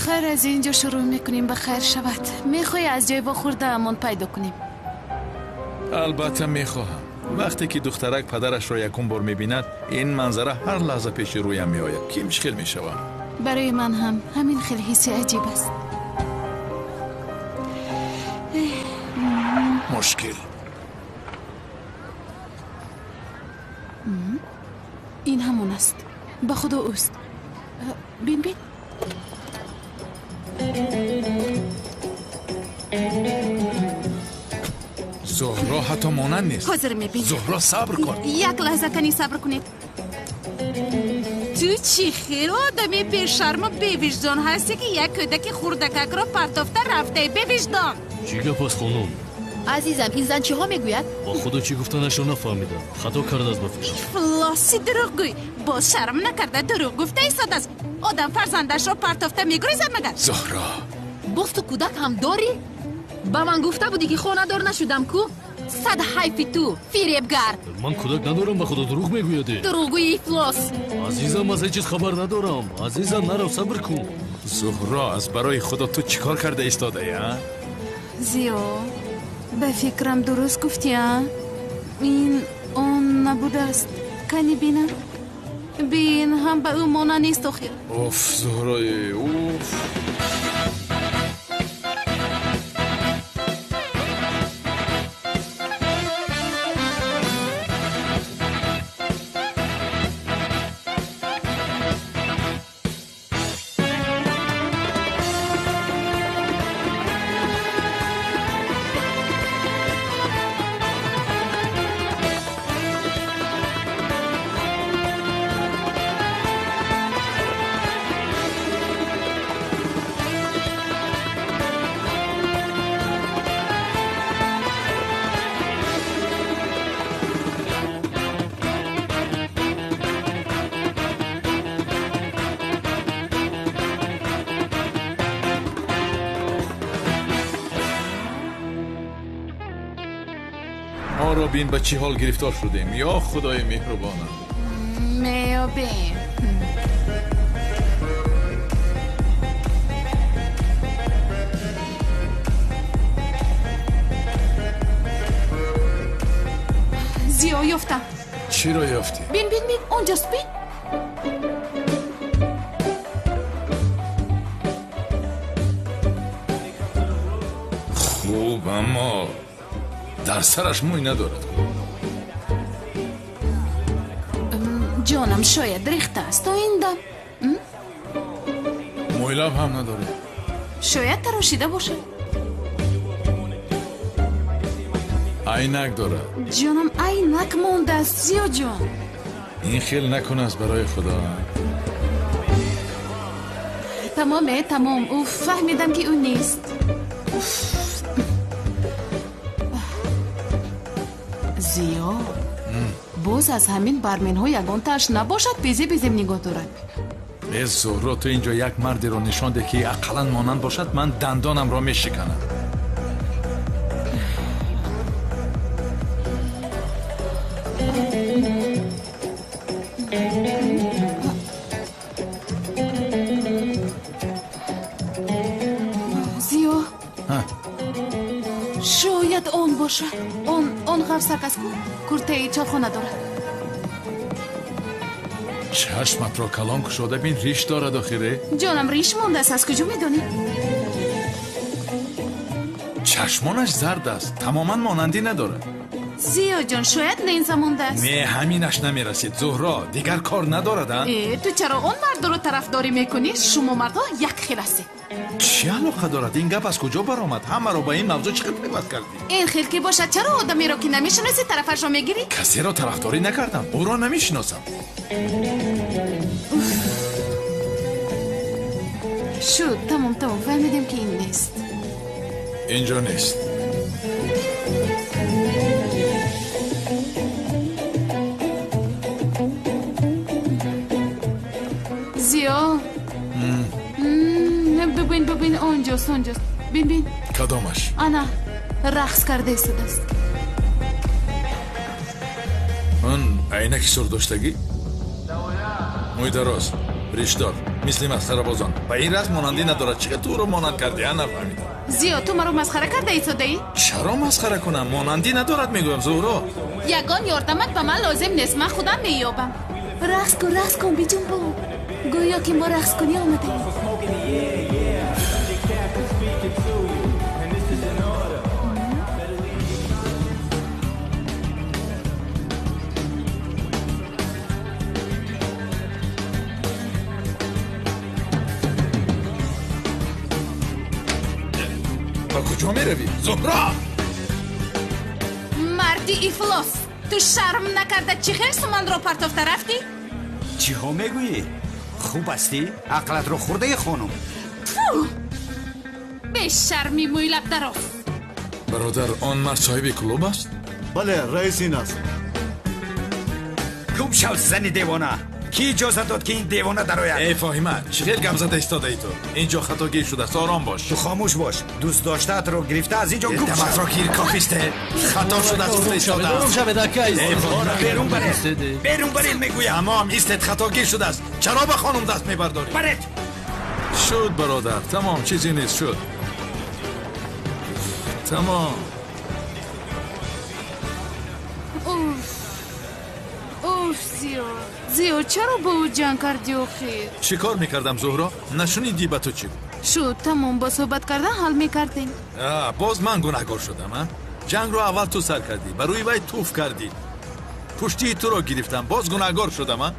Хайр, аз ин ҷо шурӯъ мекунем, ба хайр шавад. Мехоҳӣ аз ҷои вохӯрдаамон пайдо кунем? Албатта мехоҳам. Вақте ки духтарак падарашро якум бор мебинад, ин манзара ҳар лаҳза пеши рӯям меояд. Ким чӣ хел мешавам? Барои ман ҳам ҳамин хел ҳисси аҷиб аст. Мушкил. Ин ҳамон аст. Ба худо ӯст. Бин, бин. Зуҳро ҳатто монанд нест. Ҳозир мебинӣ. Зуҳро, сабр кун. Як лаҳза кани сабр кунед. Ту чӣ хел одами бешарму бевиҷдон ҳастӣ, ки як кӯдаки хурдакакро партофта рафтаи, бевиҷдон? Чӣ гап аст, хонум? Азизам, ин зан чиҳо мегӯяд? Ба худо, чӣ гуфтанашро нафаҳмидам. Хато кардааст, ба фикрам. Ифлоси дурӯғгӯй, боз шарм накарда дурӯғ гуфта истодааст. Одам фарзандашро партофта мегурезад магар? Зуҳро, боз ту кӯдак ҳам дорӣ? Ба ман гуфта будӣ, ки хонадор нашудам ку. Сад ҳайфи ту, фиребгар! Ман кӯдак надорам, ба худо, дурӯғ мегӯяд. Дурӯғгӯи ифлос! Азизам, аз ҳеҷ чиз хабар надорам. Азизам, нарав, сабр кун. Зуҳро, аз барои худо, ту чӣ кор карда истодаӣ, а? Зиё, ба фикрам, дуруст гуфтӣ, а? Ин он набудааст. Кани бинам. Бин, ҳам ба ӯ монанд нест охир. Уф, Зуҳрои, уф. Моро бин, ба чӣ ҳол гирифтор шудем, ё худои меҳрубонам. Меёбем. Зиё, ёфтам. Чиро ёфтӣ? Бин, бин, бин, онҷост, бин. Хуб, аммо дар сараш мӯй надорад. Ҷонам, шояд рехта аст то ин дам. Мӯйлаб ҳам надорад. Шояд тарошида бошад. Айнак дорад. Ҷонам, айнак мондааст, Зиёҷон. Ин хел накун, аз барои худо. Тамом, е, тамом. Уф, фаҳмидам, ки ӯ нест. Уф. Зиё, боз аз ҳамин барменҳо ягонтааш набошад, безеб безеб нигоҳ дорад. Э, Зуҳро, ту инҷо як мардеро нишон де, ки ақаллан монанд бошад, ман дандонамро мешиканам. Зиё, шояд он бошад. Он ғафсак аст ку, куртаи чорхона дорад. Чашматро калон кушода бин, риш дорад охире. Ҷонам, риш мондааст, аз куҷо медонӣ? Чашмонаш зард аст, тамоман монандӣ надорад. Зиёҷон, шояд ленза мондааст. Не, ҳаминаш намерасид, Зуҳро, дигар кор надорад, а? Э, ту чаро он мардро тарафдорӣ мекунӣ? Шумо мардҳо як хел ҳастед. Чӣ алоқа дорад? Ин гап аз куҷо баромад? Ҳамаро ба ин мавзӯъ чӣ хел пайваст кардӣ? Ин хел ки бошад, чаро одамеро, ки намешиносӣ, тарафашро мегирӣ? Касеро тарафдорӣ накардам, ӯро намешиносам. Шуд, тамом, тамом, фаҳмидем, ки ин нест. Инҷо нест. Зиё, бибин, бибин, онҷост, онҷост, бин, бин. Кадомаш? Ана, рақс карда истодааст. Он айнаки сурх доштагӣ, мӯй дароз, ришдор. Мисли масхарабозон. Ба ин рақс монандӣ надорад. Чӣ ту ӯро монанд кардӣ, а нафаҳмидам. Зиё, ту маро масхара карда истодаӣ? Чаро масхара кунам? Монандӣ надорад мегӯям, Зуҳро. Ягон ёрдамат ба ман лозим нест, ман худам меёбам. Рақс кун, рақс кун, биҷунбо. Гӯё ки мо рақскунӣ омадаем. Ба куҷо меравӣ? Зуҳро! Марди ифлос! Ту шарм накарда чӣ хел суманро партофта рафтӣ? Чиҳо мегӯӣ? Хуб ҳастӣ? Ақлатро хӯрдаи хонум? Тфу! Бешарми мӯйлабдароз! Бародар, он мард соҳиби клуб аст? Бале, раис ин аст. Гум шав, зани девона! Кӣ иҷоза дод, ки ин девона дарояд? Эй Фоҳима, чӣ хел гап зада истодаи ту? Ин ҷо хатогӣ шудааст, ором бош. Ту хомӯш бош. Дӯст доштаатро гирифта аз ин ҷо гум шав. Даматро гир, кофисте. Хато шудааст, гуфта истодаам. Ором шавед, ака. Берун баред, берун баред мегӯям. Тамом, истед, хатогӣ шудааст. Чаро ба хонум даст мебардорӣ? Баред. Шуд, бародар, тамом, чизе нест, шуд. Тамом. Уф, Зиё, Зиё, чаро бо ӯ ҷанг кардӣ охир? Чӣ кор мекардам, Зуҳро? Нашунидӣ ба ту чӣ гуфт? Шуд, тамом, бо суҳбат кардан ҳал мекардем. Боз ман гунаҳкор шудам, а? Ҷангро аввал ту сар кардӣ, ба рӯи вай туф кардӣ. Пуштии туро гирифтам, боз гунаҳгор шудам, а?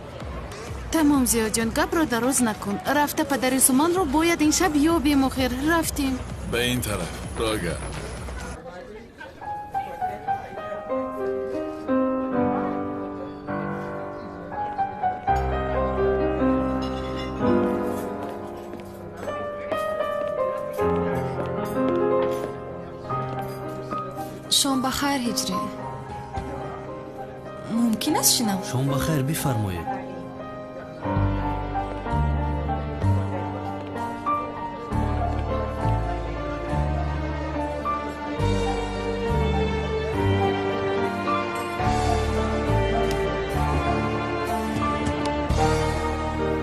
Тамом, Зиёҷон, гапро дароз накун. Рафта падари Суманро бояд ин шаб ёбем охир. Рафтем. Ба ин тараф, рога. Шом ба хайр, Ҳиҷрӣ. Мумкин аст шинам? Шом ба хайр, бифармоед.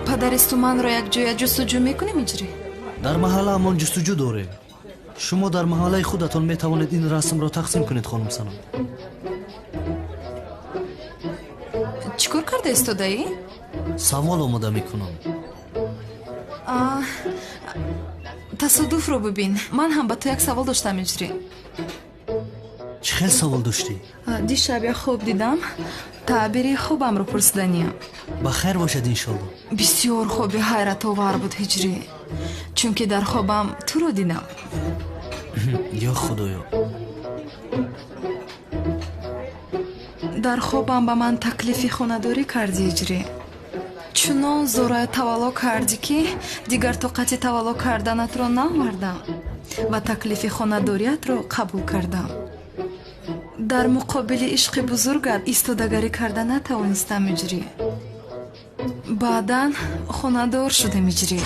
Падари Суманро якҷоя ҷустуҷӯ мекунем, Ҳиҷрӣ? Дар маҳаллаамон ҷустуҷӯ дорем. Шумо дар маҳаллаи худатон метавонед ин расмро тақсим кунед, хонум Санам. Чӣ кор карда истодаӣ? Савол омода мекунам. Тасодуфро бибин. Ман ҳам ба ту як савол доштам, Иҷрӣ. Чӣ хел савол доштӣ? Дишаб як хоб дидам. Таъбири хобамро пурсиданиям. Ба хайр бошад, иншолло. Бисёр хоби ҳайратовар буд, Ҳиҷрӣ. Чунки дар хобам туро дидам. Ё худоё! Дар хобам ба ман таклифи хонадорӣ кардӣ, Иҷрӣ. Чунон зӯрая тавалло кардӣ, ки дигар тоқати тавалло карданатро наовардам ва таклифи хонадориятро қабул кардам. Дар муқобили ишқи бузургат истодагарӣ карда натавонистам, Иҷрӣ. Баъдан хонадор шудем, Иҷрӣ.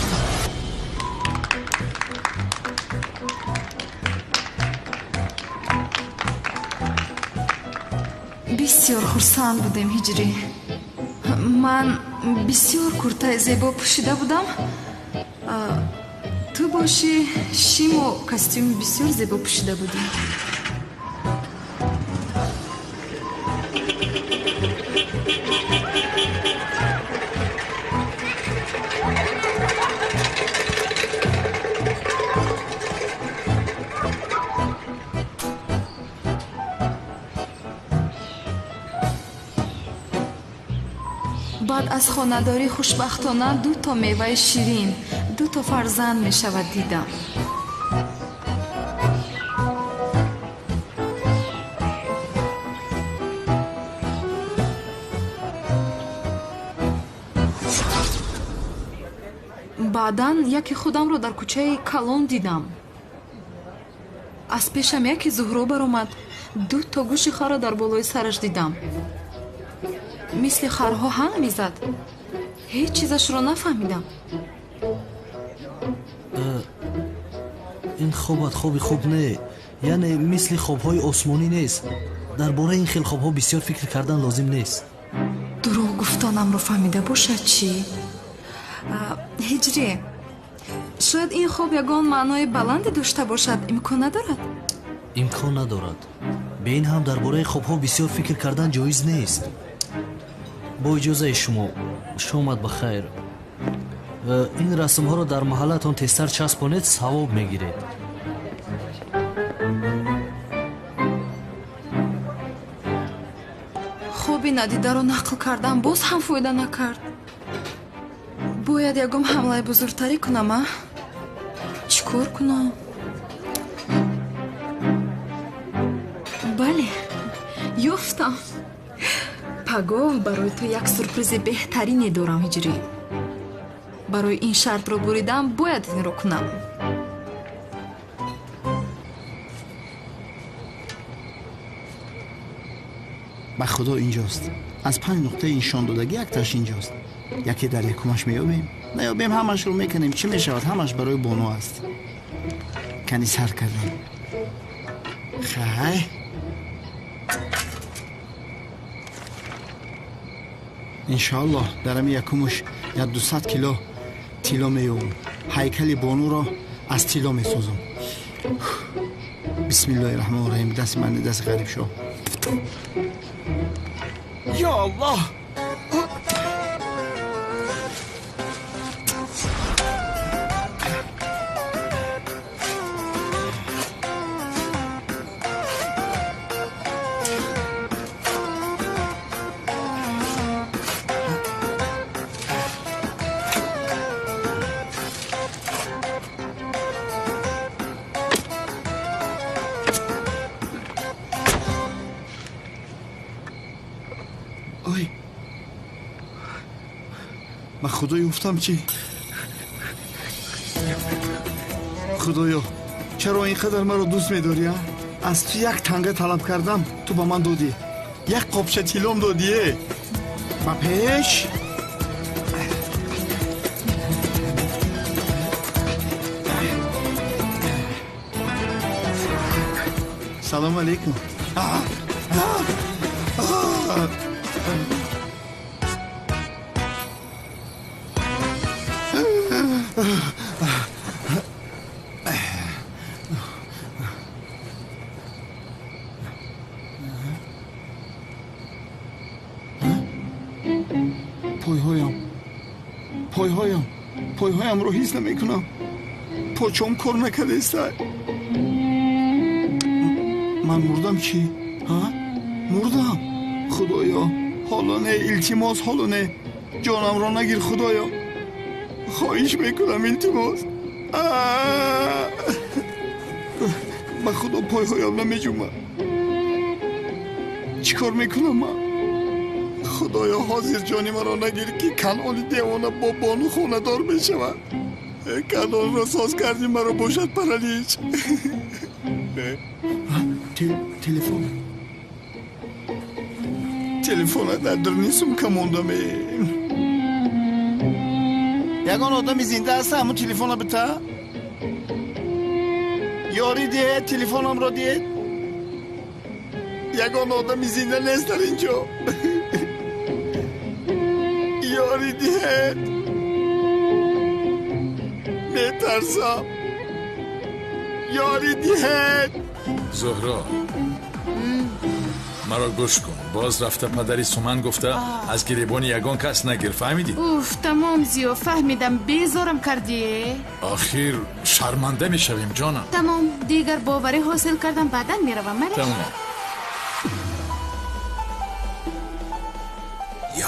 Бисёр хурсанд будем, Ҳиҷрӣ. Ман бисёр куртаи зебо пӯшида будам. Ту бошӣ шиму костюми бисёр зебо пӯшида будӣ. Баъд аз хонадорӣ хушбахтона дуто меваи ширин, дуто фарзанд мешавад дидам. Баъдан яке худамро дар кӯчаи калон дидам. Аз пешам яке Зуҳро баромад. Дуто гӯши харро дар болои сараш дидам. Мисли харҳо ҳанг мезад. Ҳеҷ чизашро нафаҳмидам. Ин хобат хоби хуб не, яъне мисли хобҳои осмонӣ нест. Дар бораи ин хел хобҳо бисёр фикр кардан лозим нест. Дурӯғ гуфтанамро фаҳмида бошад чӣ? Ҳиҷрӣ, шояд ин хоб ягон маънои баланде дошта бошад. Имкон надорад? Имкон надорад. Бе ин ҳам дар бораи хобҳо бисёр фикр кардан ҷоиз нест. Бо иҷозаи шумо, шомат ба хайр. Ин расмҳоро дар маҳаллатон тезтар часпонед, савоб мегиред. Хоби надидаро нақл кардам, боз ҳам фоида накард. Бояд ягон ҳамлаи бузургтарӣ кунам, а? Чӣ кор кунам? Бале, ёфтам. Пагоҳ барои ту як сюрпризи беҳтарине дорам, Ҳиҷрӣ. Барои ин шартро буридам, бояд инро кунам. Ба худо инҷост. Аз 5 нуқтаи нишондодагӣ якташ инҷост. Яке дар якумаш меёбем, наёбем ҳамашро мекунем. Чӣ мешавад? Ҳамаш барои бону аст. Кани сар кардем. Хай, иншоаллоҳ дар ами якумуш 200 кило тилло меёбам. Ҳайкали бонуро аз тилло месозам. Бисмиллоҳи раҳмони раҳим. Дасти ман, дасти Ғарибшоҳ. Ё Аллоҳ! Ба худо ёфтам чӣ? Худоё, чаро ин қадар маро дӯст медорӣ, а? Аз ту як танга талаб кардам, ту ба ман додӣ. Як қопча тиллом додӣ, э? Ба пеш! Салому алейкум. Пойҳоямро ҳис намекунам. Почом кор накардаиста. Ман мурдам чӣ? Мурдам. Худоё, ҳоло не, илтимос, ҳоло не. Ҷонамро нагир, Худоё. Хоҳиш мекунам, илтимос. Ба худо пойҳоям намеҷумад. Чӣ кор мекунам ман? Худоё, ҳозир ҷони маро нагир, ки Канони девона бо бону хонадор мешавад. Канонро соз кардӣ, маро бошад паралич. Телефон. Телефона дар даруни сумка мондам. Ягон одами зинда аст, ҳамун телефона бита? Ёрӣ диҳед, телефонамро диҳед. Ягон одами зинда нест дар ин ҷо. Ёрӣ диҳед. Метарсам. Ёрӣ диҳед. Зуҳро, маро гӯш кун. Боз рафта падари Суман гуфта аз гиребони ягон кас нагир, фаҳмидӣ? Уф, тамом Зиё, фаҳмидам. Безорам кардӣ. Охир шарманда мешавем, ҷонам. Тамом, дигар боварӣ ҳосил кардам, баъдан меравам. Тамом.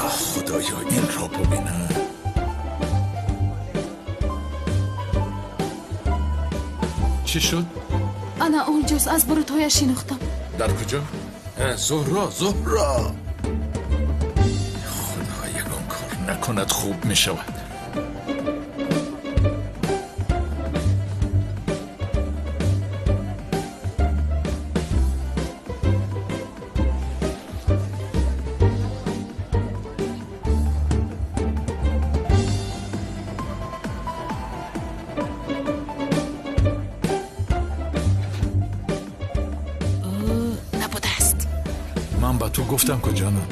Ё Худоё, инро бубинам. Чӣ шуд? Ана он ҷост, аз бурутҳояш шинохтам. Дар куҷо? Зуҳро, Зуҳро! Худо, ягон кор накунад, хуб мешавад. Гуфтам ку, ҷонам.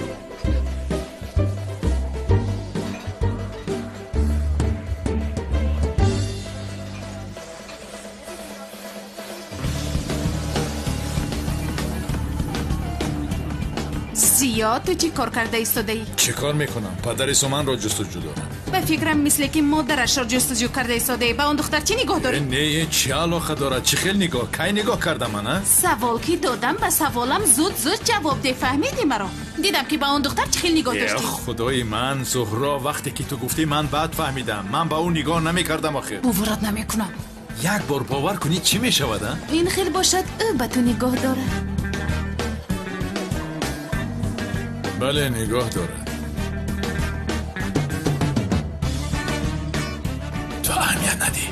Зиё, ту чӣ кор карда истодаӣ? Чӣ кор мекунам? Падари Суманро ҷустуҷӯ дорам. Ба фикрам, мисле ки модарашро ҷустуҷӯ карда истодаӣ. Ба он духтар чӣ нигоҳ дорӣ? Не, чӣ алоқа дорад? Чӣ хел нигоҳ? Кай нигоҳ кардам ман, а? Савол ки додам, ба саволам зуд-зуд ҷавоб деҳ. Фаҳмидӣ маро? Дидам ки ба он духтар чӣ хел нигоҳ доштӣ. Худои ман, Зуҳро, вақте ки ту гуфтӣ, ман баъд фаҳмидам. Ман ба ӯ нигоҳ намекардам охир. Боварат намекунам. Як бор бовар кунӣ, чӣ мешавад, а? Ин хел бошад, ӯ ба ту нигоҳ дорад. Бале, нигоҳ дорад. Ту аҳамият надиҳ.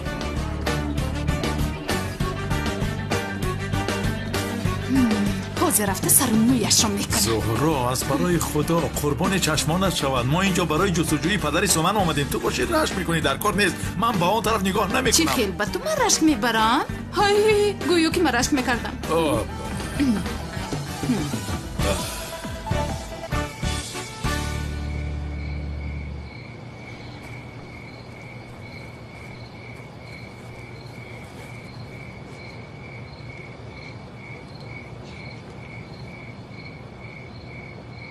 Ҳозир рафта сару мӯяшро мекунам. Зуҳро, аз барои Худо, қурбони чашмонат шавад. Мо инҷо барои ҷустуҷӯи падари Суман омадем. Ту бошӣ рашк мекунӣ, дар кор нест. Ман ба он тараф нигоҳ намекунам. Чӣ хел ба ту ман рашк мебарам? Ҳай, гӯё ки ман рашк мекардам.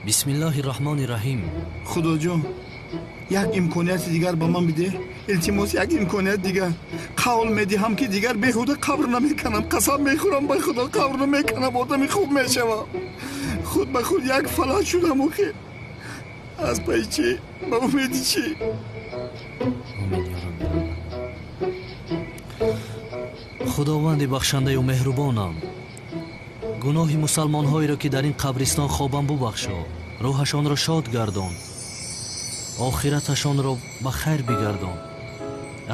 Бисмиллоҳи раҳмони раҳим. Худоҷон, як имконияти дигар ба ман бидеҳ. Илтимос, як имконият дигар. Қавл медиҳам, ки дигар беҳуда қабр намеканам. Қасам мехӯрам, ба Худо, қабр намеканам. Одами хуб мешавам. Худ ба худ як фалаҷ шудам охир. Аз пайи чӣ? Ба умеди чӣ? Омин ё Рабби. Худованди бахшандаю меҳрубонам, гуноҳи мусалмонҳоеро, ки дар ин қабристон хобам, бубахшо. Рӯҳашонро шод гардон, охираташонро ба хайр бигардон.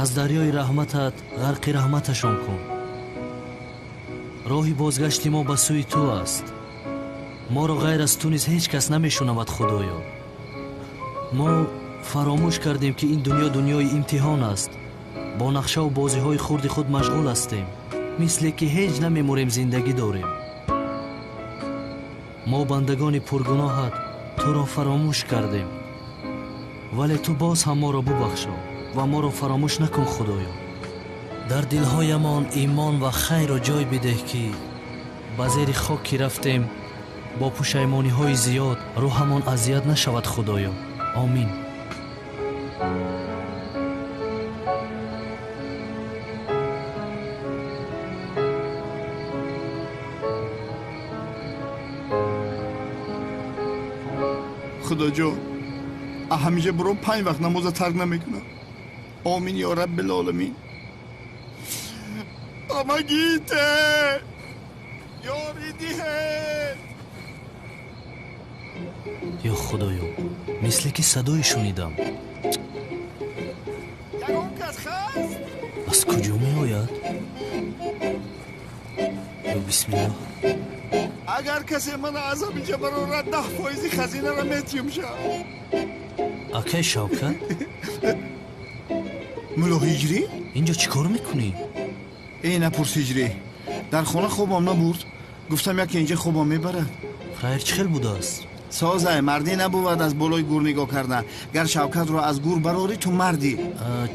Аз дарёи раҳматат ғарқи раҳматашон кун. Роҳи бозгашти мо ба сӯи ту аст. Моро ғайр аз ту низ ҳеҷ кас намешунавад, Худоё. Мо фаромӯш кардем, ки ин дунё дунёи имтиҳон аст. Бо нақшаву бозиҳои хурди худ машғул ҳастем, мисле ки ҳеҷ намемурем, зиндагӣ дорем. Мо бандагони пургуноҳат туро фаромӯш кардем, вале ту боз ҳам моро бубахшо ва моро фаромӯш накун, Худоё. Дар дилҳоямон имон ва хайрро ҷой бидеҳ, ки ба зери хок ки рафтем, бо пушаймониҳои зиёд рӯҳамон азият нашавад, Худоё. Омин. Худоҷон, ҳамеша буром 5 вақт намоза тарк намекунам. Омин ё Раббил оламин. Помогите! Ёри диҳед! Ё Худоё, мисле ки садое шунидам. Ягон кас ҳаст? Аз куҷо меояд? Ё бисмиллоҳ. Агар касе мана аз ҳаминҷа барорад, 10% хазинаро метиҳам ша. Акай Шавкат? Мулло Ҳиҷрӣ? Инҷо чӣ кор мекунӣ? Э, напурс, Ҳиҷрӣ. Дар хона хобам набурд. Гуфтам, яке инҷа хобам мебарад. Хайр, чӣ хел будааст? Созай, мардӣ набувад аз болои гур нигоҳ кардан. Гар Шавкатро аз гур барорӣ, ту мардӣ.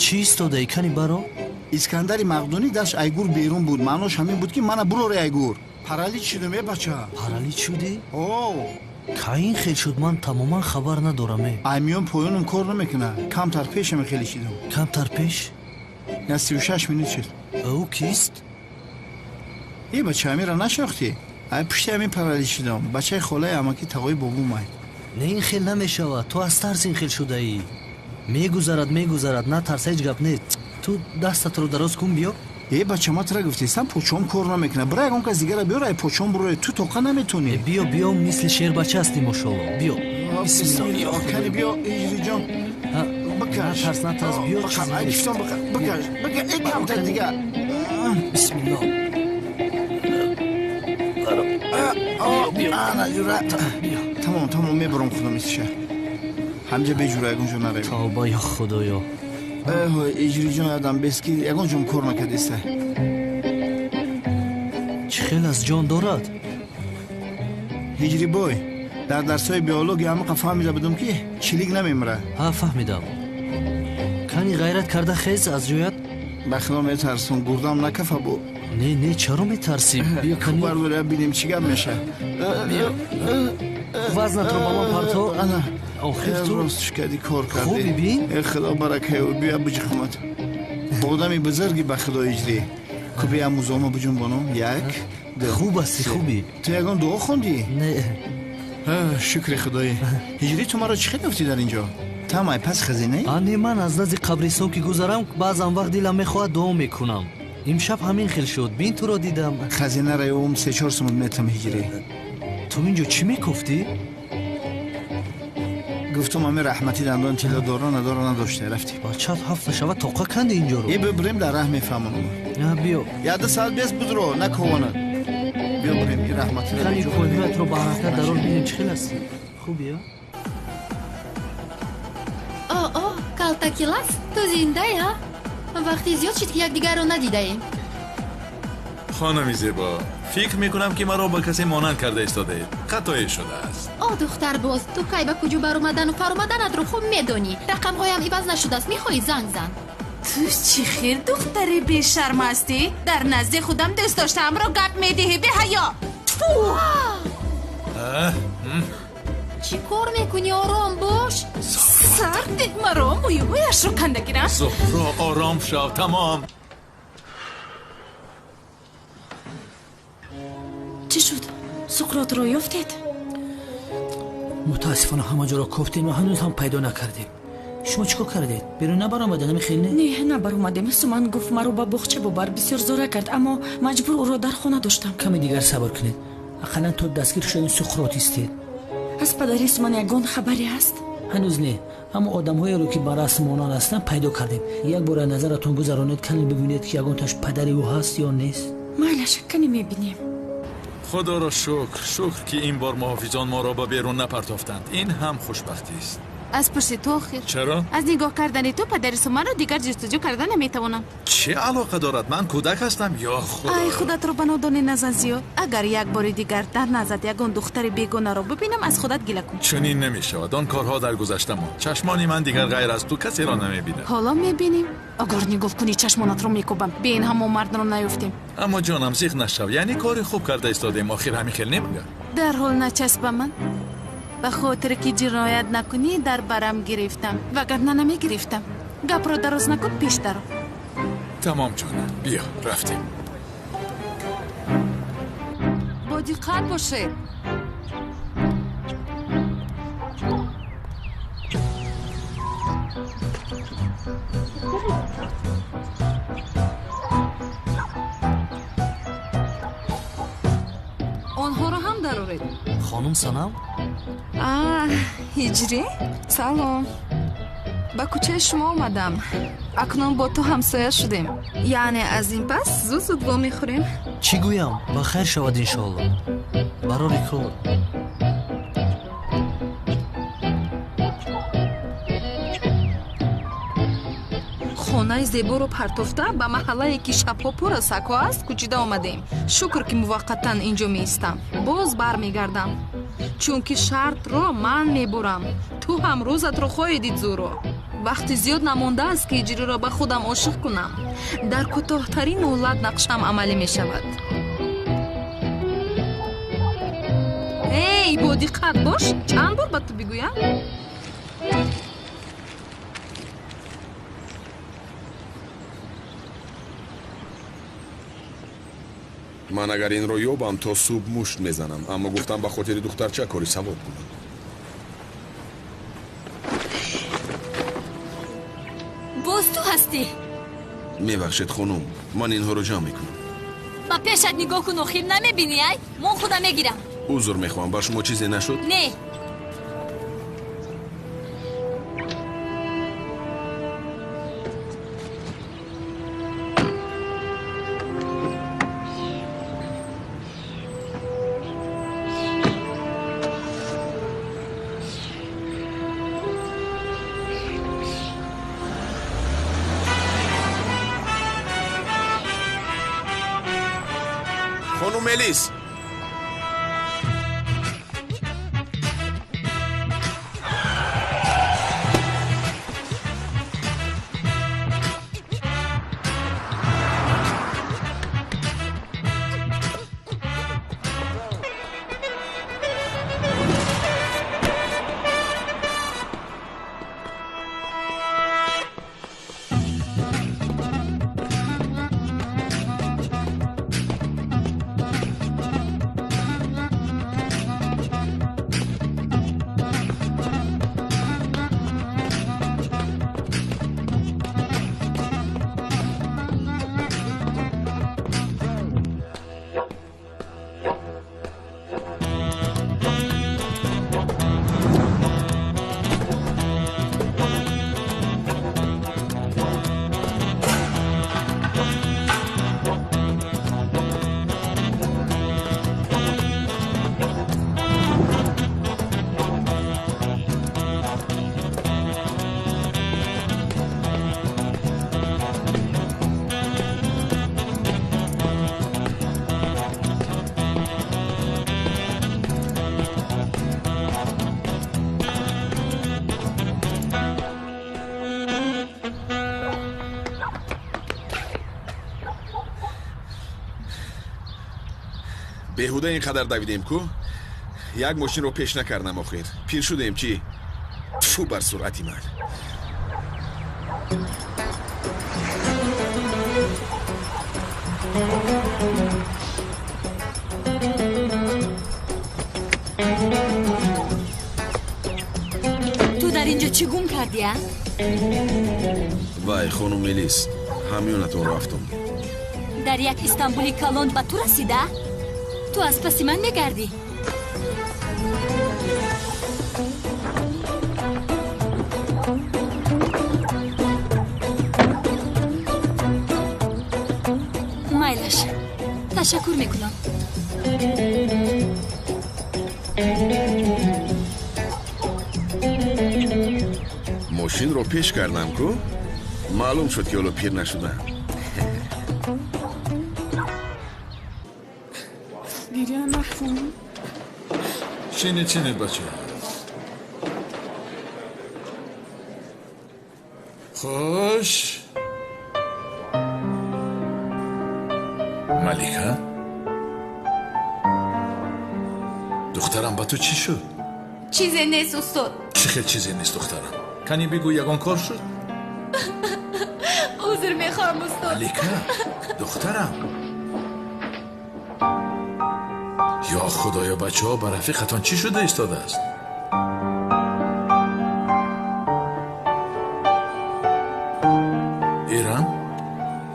Чӣ истодаӣ? Кани баро? Искандари Мақдунӣ дастш ай гур берун буд. Маънош ҳамин буд, ки мана бурорӣ ай гур. Паралич шудам, э бача. Паралич шудӣ? О. Кай ин хел шуд? Ман тамоман хабар надорам, э. Ай миён поёнам кор намекунад. Камтар пеш ҳаме хеле шидам. Камтар пеш? Я 36 минут шуд. Ӯ кист? Э бача, ҳаминро нашинохтӣ? Ай пушти ҳамин паралич шудам. Бачаи холаи амаки тағои бобумай. Не, ин хел намешавад. Ту аз тарс ин хел шудаӣ. Мегузарад, мегузарад. Натарс, ҳеҷ гап нест. Ту дастатро дароз кун, биё. Э бача, ма тура гуфтистам, почом кор намекунад. Бира ягон кас дигара биёр, ай почом буроя. Ту тоқа наметонӣ. Биё, биё, мисли шербача ҳастӣ, мошолло. Биё. Бисмиллоҳ. Кани биё, Иҷриҷон. Бикаш. Натарс, натарс, биё. Ай гуфтам, бикаш. Бикаш, э камтар дигар. Бисмиллоҳ. Ана ҷура. Тамом, тамом, мебурам худам истиша. Ҳамҷа беҷура, ягон ҷо наравем. Тавба, ё Худоё. Иҷриҷон, ядам бес, ки ягон ҷом кор накардиста. Чӣ хел аз ҷон дорад? Ҳиҷрибой, дар дарсҳои биология ҳамақа фаҳмида будам, ки чилик намемирад. Ҳа, фаҳмидам. Кани ғайрат карда хез аз ҷоят. Ба худо метарсум, гурдам накафа бу. Не, не, чаро метарсӣ? Биё, кани. Бардор, бинем чӣ гап мешавад. Биё. Вазнатро ба ман парто. Охир ту рост кардӣ, кор кардӣ. Хуби бин. Э худо баракаю, бия биҷихумат. Одами бузурги ба худо иҷрӣ. Ку бия музома биҷунбонум. Як, ду. Хуб ҳастӣ, хубӣ. Ту ягон дуо хондӣ? Не. Шукри худоӣ. Ҳиҷрӣ, ту маро чӣ хел ёфтӣ дар инҷо? Тамай пас хазинае? Не, ман аз назди қабристон ки гузарам, баъзан вақт дилам мехоҳад дуо мекунам. Имшаб ҳамин хел шуд. Бин, туро дидам. Хазинаро ёвум, 3-4 сумут метам, ҳиҷрӣ. Ту инҷо чӣ мекуфтӣ? Гуфтум ами раҳмати дандон тилло дора надора надошта рафтем. Бачат ҳафта шава тоқа канди инҷоро. Е бибурем, дар раҳ мефаҳмонам. Биё. Яда соат бес будро накованад. Биё бурем ин раҳматиро. Кани пойҳоятро ба ҳаракат дарор, бинем чӣ хел ҳастӣ. Хуб ё? О, калтакилас, ту зиндаи, ҳа? Вақти зиёд шуд, ки якдигарро надидаем. Хонами зебо, фикр мекунам, ки маро ба касе монанд карда истодаед. Хатое шудааст. О, духтарбоз, ту кай ба куҷо баромадану фаромаданатро хуб медонӣ. Рақамҳоям иваз нашудааст, мехоҳӣ занг зан. Ту чӣ хел духтари бешарм ҳастӣ? Дар назди худам дӯст доштаамро гап медиҳӣ, беҳаё. Тфу! Чӣ кор мекунӣ? Ором бош. Сар деҳ маро, мӯйҳояшро канда гирам. Зуҳро, ором шав, тамом. Чӣ шуд? Суқротро ёфтед? Мутаассифона ҳама ҷоро кофтем ва ҳанӯз ҳам пайдо накардем. Шумо чӣ кор кардед? Берун набаромадед, ҳамин хел не? Не, набаромадем. Суман гуфт маро ба боғча бубар, бисёр зора кард, аммо маҷбур ӯро дар хона доштам. Каме дигар сабр кунед. Ақаллан то дастгир шудани Суқрот истед. Аз падари Суман ягон хабаре ҳаст? Ҳанӯз не, аммо одамҳоеро ки ба расм монанд ҳастанд пайдо кардем. Як бора назаратон гузаронед, кане бибинед, ки ягонташ падари ӯ ҳаст ё нест. Майлаш, кане мебинем. Худоро шукр, шукр, ки ин бор муҳофизон моро ба берун напартофтанд. Ин ҳам хушбахтист. Аз пушти ту охир. Чаро? Аз нигоҳ кардани ту падари Суманро дигар ҷустуҷӯ карда наметавонам. Чӣ алоқа дорад? Ман кӯдак ҳастам, ё худо. Ай, худатро ба нодонӣ назан зиёд. Агар як бори дигар дар назат ягон духтари бегонаро бибинам, аз худат гила кун. Чунин намешавад. Он корҳо дар гузашта монд. Чашмони ман дигар ғайр аз ту касеро намебинад. Ҳоло мебинем. Агар нигоҳ кунӣ, чашмонатро мекӯбам. Бе ин ҳамон мардро наёфтем. Аммо ҷонам, зиқ нашав. Яъне кори хуб карда истодем. Охир ҳамин хел немагар? Дарҳол начасп ба ман. Ба хотире ки ҷиноят накунӣ дар барам гирифтам, вагарна намегирифтам. Гапро дароз накун, пеш даро. Тамом ҷонам, биё рафтем. Бо диққат бошед. Онҳоро ҳам дароред. Хонум Санам? Ҳиҷрӣ, салом. Ба кӯчаи шумо омадам. Акнун бо ту ҳамсоя шудем. Яъне аз ин пас зуд-зуд вомехӯрем. Чӣ гӯям? Ба хайр шавад иншоалло. Барори кор. Хонаи зеборо партофта ба маҳаллае ки шабҳо пур аз сагҳо аст кӯчида омадем. Шукр, ки муваққатан инҷо меистам. Боз бармегардам, чунки шартро ман мебурам. Ту ҳам рӯзатро хоҳӣ дид, Зуро. Вақти зиёд намондааст, ки ҳиҷриро ба худам ошиқ кунам. Дар кӯтоҳтарин муҳлат нақшаам амалӣ мешавад. Эй, бодиққат бош, чанд бор ба ту бигӯям? Ман агар инро ёбам, то субҳ мушт мезанам, аммо гуфтам ба хотири духтарча кори савоб кунам. Боз ту ҳастӣ? Мебахшед хонум, ман инҳоро ҷамъ мекунам. Ба пешат нигоҳ кун, охир намебинӣ, ай? Мон худа мегирам. Узр мехоҳам, ба шумо чизе нашуд? Не. Хонум Элис! Беҳуда ин қадар давидем ку? Як мошинро пеш накардам охир. Пир шудем чӣ? Тфу бар суръати ман. Ту дар инҷо чӣ гум кардӣ, а? Вай, хонум Мелис, ҳамёнатон рафтум. Дар як Истанбули калон ба ту расида? Ту аз паси ман мегардӣ? Майлаш, ташаккур мекунам. Мошинро пеш кардам ку? Маълум шуд, ки ҳоло пир нашудам. Гиря накун. Чинед, чинед, бача. Хуш. Малика? Духтарам, ба ту чӣ шуд? Чизе нест, устод. Чӣ хел чизе нест, духтарам? Кани бигӯ, ягон кор шуд? Узр мехоҳам, устод. Малика, духтарам. Ё худоё, бачаҳо, ба рафиқатон чӣ шуда истодааст? Ирам,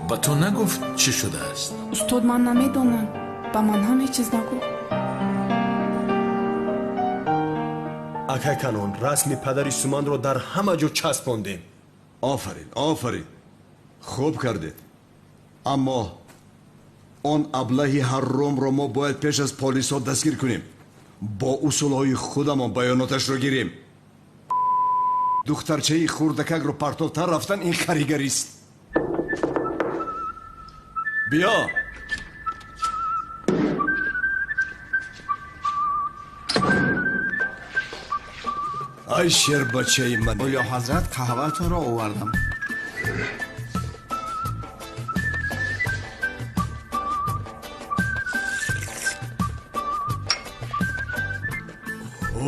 ба ту нагуфт чӣ шудааст? Устод, ман намедонам. Ба ман ҳам ҳеҷ чиз нагуфт. Акай Канон, расми падари Суманро дар ҳама ҷо часпондем. Офарин, офарин, хуб кардед. Аммо он аблаҳи ҳарромро мо бояд пеш аз полисҳо дастгир кунем. Бо усулҳои худамон баёноташро гирем. Духтарчаи хурдакакро партовтар рафтан ин харигарист. Биё. Ай шербачаи ман. Олё ҳазрат, қаҳваатонро овардам.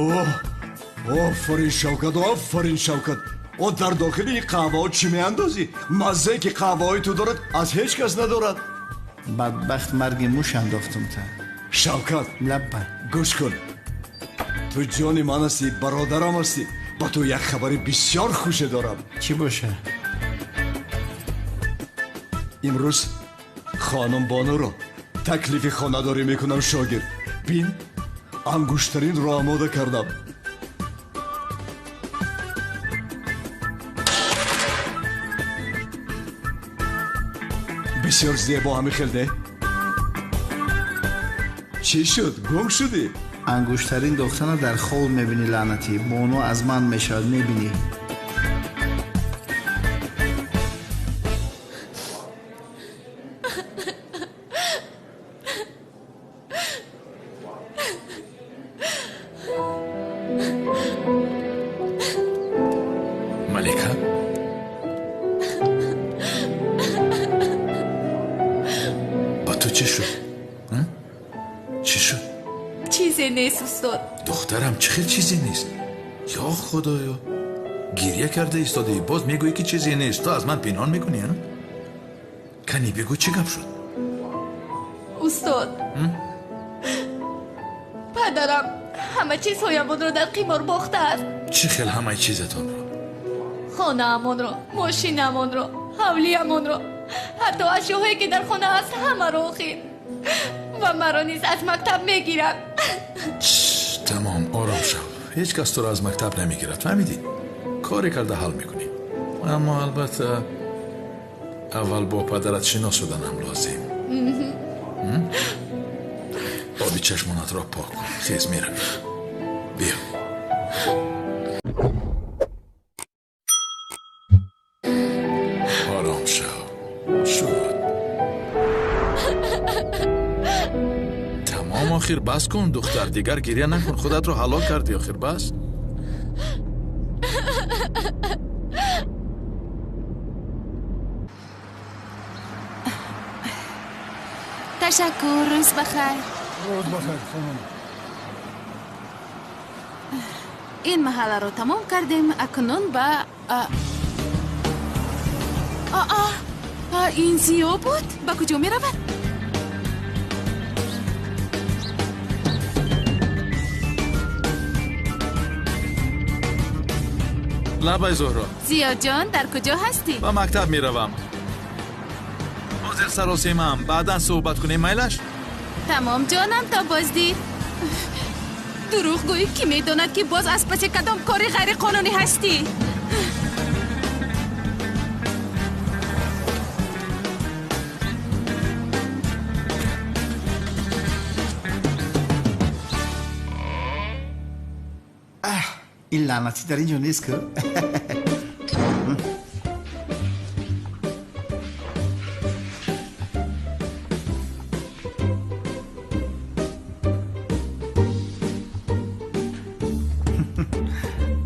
Оҳ, офарин Шавкат, офарин Шавкат. О, дар дохили ин қаҳваҳо чӣ меандозӣ? Маззае ки қаҳваҳои ту дорад, аз ҳеҷ кас надорад. Бадбахт, марги муш андохтум та. Шавкат, лабба. Гӯш кун. Ту ҷони ман ҳастӣ, бародарам ҳастӣ. Ба ту як хабари бисёр хуше дорам. Чӣ боша? Имрӯз хонум Бонуро таклифи хонадорӣ мекунам, шогирд. Бин, ангуштаринро омода кардам. Бисёр зебо ҳами хел, не? Чӣ шуд, гум шудӣ? Ангуштарин дохтана дар хоб мебинӣ, лаънатӣ. Бону аз ман мешавад, мебинӣ. Малика? Ба ту чӣ шуд? Чӣ шуд? Чизе нест, устод. Духтарам, чӣ хел чизе нест? Ё худоё, гиря карда истодаӣ, боз мегӯӣ, ки чизе нест. Ту аз ман пинҳон мекунӣ, а? Кани бигӯ, чӣ гап шуд? Устод, падарам ҳама чизҳоямонро дар қимор бохтааст. Чӣ хел ҳамаи чизатонро? Хонаамонро, мошинамонро, ҳавлиямонро, ҳатто ашёҳое ки дар хона аст, ҳамаро охир. Ва маро низ аз мактаб мегирад. Тамом, ором шав. Ҳеҷ кас туро аз мактаб намегирад, фаҳмидӣ? Коре карда ҳал мекунем. Аммо албатта аввал бо падарат шинос шуданам лозим. Оби чашмонатро пок кун. Хез, меравем. Биё. Ором шав. Шуд. Тамом, охир бас кун, духтар. Дигар гиря накун. Худатро ҳалок кардӣ, охир бас. Ташаккур, рӯз бахайр. Рӯз бахайр, хонум. Ин маҳалларо тамом кардем, акнун ба ин Зиё буд? Ба куҷо меравад? Лабай, Зуҳро. Зиёҷон, дар куҷо ҳастӣ? Ба мактаб меравам. Ҳозир саросемаам, баъдан суҳбат кунем, майлаш? Тамом, ҷонам, то боздид. Дурӯғ гӯӣ, ки медонад, ки боз аз паси кадом кори ғайриқонунӣ ҳастӣ. Ин лаънатӣ дар ин ҷо нест ку?